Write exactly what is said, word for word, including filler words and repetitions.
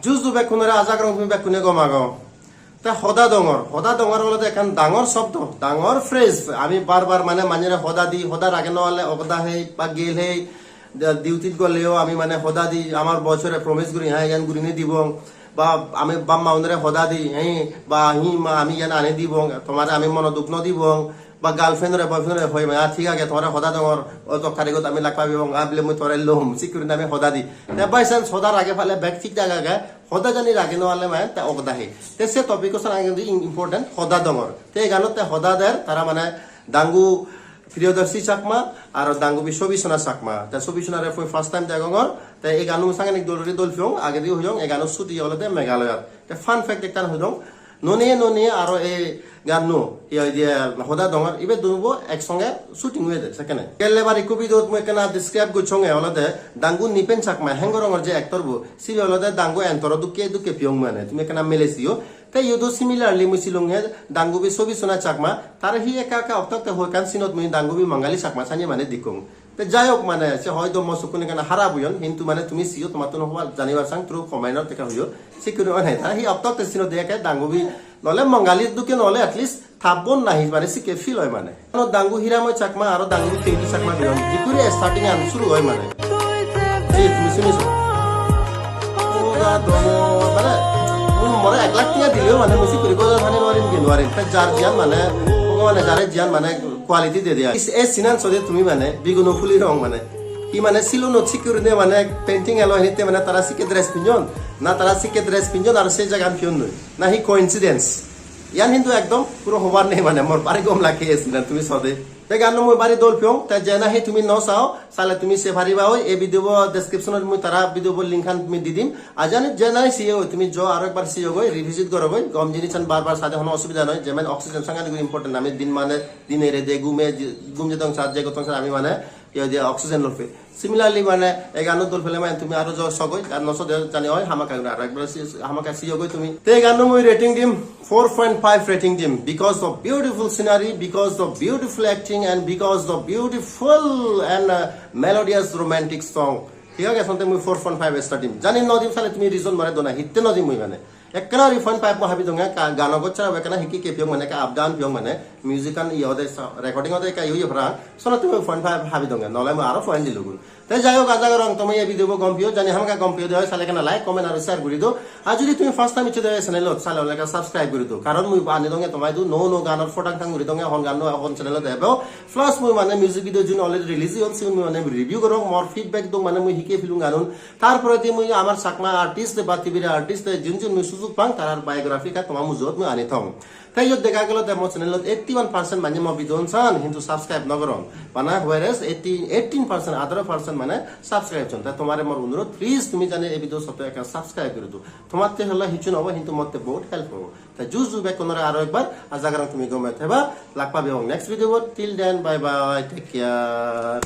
Juju bekkunore, aja gorong tumi bekkune gom ago. Te hoda dongor, hoda dongor olode ekkan dangor sobdo, dangor phrase. Ami bar bar mane manjore hoda di, hoda rage no pale ogda hei ba gel hei, de-, duty-t goleyo ami mane hoda di, amar boss-ore promise guri, ha, iyan gurinei dibong, ba ami bap ma-unore hoda di, he, ba hi ma, ami iyan ani dibong, tomare ami mono duk no dibong, ba girlfriend-ore, boyfriend-ore hoi mane, "Ah, thik age, tomare hoda dongor, o tokkarigot ami lak pabong, ah, bile mui tore lom," sik gurinei ami hoda di. Te by chance hoda rage pale bek thik thak age, hoda jani rage no pale mane te ogda hei. Te se topic-o sana hintu im-, important, hoda dongor. Te eganot te hoda der, tara mane dangu Priyodarshi Chakma aro dangubi Sobisona Chakma. Te Sobisonare mui first time degongor. Te ei gano sangadik dol guri dol peyong, agedi hoyong, ei gano shooting olode Meghalayat. Te fun fact ekkan hoyong, noniye noniye aro ei gano, ye hoide hoda dongor, ibe dubo ek songe shooting oyede sekkene. Gelle bar ikko video-t mui ekkena describe gocchonge olode dangu Nipen Chakma, Heng Gorongor je actor bo, sibe olode dangu Entoro dokke dokke peyong mane, tumi ekkena mele siyo. Te iyot o similarly mui silunge dangubi Sobisona Chakma, tare hi ekka ekka okto okto hoi ekkan scene-ot mui dangubi Mangali Chakma sanye mane dekkong. Te jai hok mane se hoyto mo sokkun ekkena harap oyon, hintu mane tumi siyo, tomattun hobar janibar sang through comment-ot ekka hoyo. Sikkun oi nai, tara hi okto okto scene-ot de ekke dangubi nole Mangali dokke nole at least tabbon nahi mane sikke feel oi mane. Ano dangu Hiramoy Chakma aro dangu Pinky Chakma biyon, jikuri starting an suru oi mane. Ji, tumi suni so. O ga domo, mane, mui more ek lakh tenga dileo mane mui sikkuri goja thani nwarim ki nwarim. Te jar jiyan mane, Bhogobane jare jiyan mane quality de diya. Is, e sinan sode tumi mane, biguno phuli rong mane. Hi mane silunot sikkuri ne mane painting elo hinitte mane tara sikke dress pinjon, na tara sikke dress pinjon aro se jagan piyon noi. Na hi coincidence? Iyan hintu ekdom puro hobar nei mane, mor bari gom lage e sinan tumi sode. Te gano mui bari dol peyong, te je nahi tumi no sao, sale tumi se pariba oi, ei video bo description-ot mui tara video bo link-an tumi di dim. Ar jani je nahi siyo oi, tumi jo aro ekbar siyo goi, revisit goro goi, gom jinissan bar bar sade hono osubida noi, jemen oxygen sangadik guri important, ami din mane, dine rede gume, gum jedong sat, je gotong sat, ami mane, ye hoide oxygen loi pei. Similarly, mane, ei gano dol pele mane tumi aro jo sogoi, ar no sode jani oi, hamakkai guri aro ekbar si-, hamakkai siyo goi tumi. Te ei gano mui rating dim, four point five rating dim, because of beautiful scenery, because of beautiful acting, and because of beautiful and, uh, melodious romantic song. Thik age, sonte mui four point five star dim. Jani no dim sale tumi reason more dona, hitte no dim mui mane. Ekkena oi point five mo habi donge, ka-, gano gochchara ekkena hikki ke piyong mane, ka up down piyong mane, music an iye ode sa-, recording ode ka iye para, sona tumi point five habi donge, nole mo aro point dilugun. Te jai hok, aja gorong tumi ei video bo gom piyo, jani hamakkai gom piyo de oi, sale ekkena like, comment aro share guri do. Ar jodi tumi first time iccho de oi channel ot, sale ole ekka subscribe guri do. Karon mui ani donge tomai do, no no ganor photo tang guri donge, hon gan no hon channel ot ebo. Plus mui mane music video jun already release oyon, sigun mui mane review gorong, mor feedback dong mane mui hikki pilung ganun. Tar poredi mui amar Chakma artist ba Tibire artist jun jun mui sujug pang, tarar biography ka toma mujot mui ani thong. Te iyot dega gelo de mo channel ot eighty one percent manye mo video un san, hintu subscribe no goron. Bana whereas eighty, eighteen percent, atharo percent mane subscribe son. Te tomare mor onurod, please tumi jani ei video sotte ekka subscribe guri do. Tomatte hole hissu no obo, hintu motte bahut help obo. Te juju bekkunore aro ekbar, aja gorong tumi gome theba, lak pabong next video bot. Till then, bye bye, take care.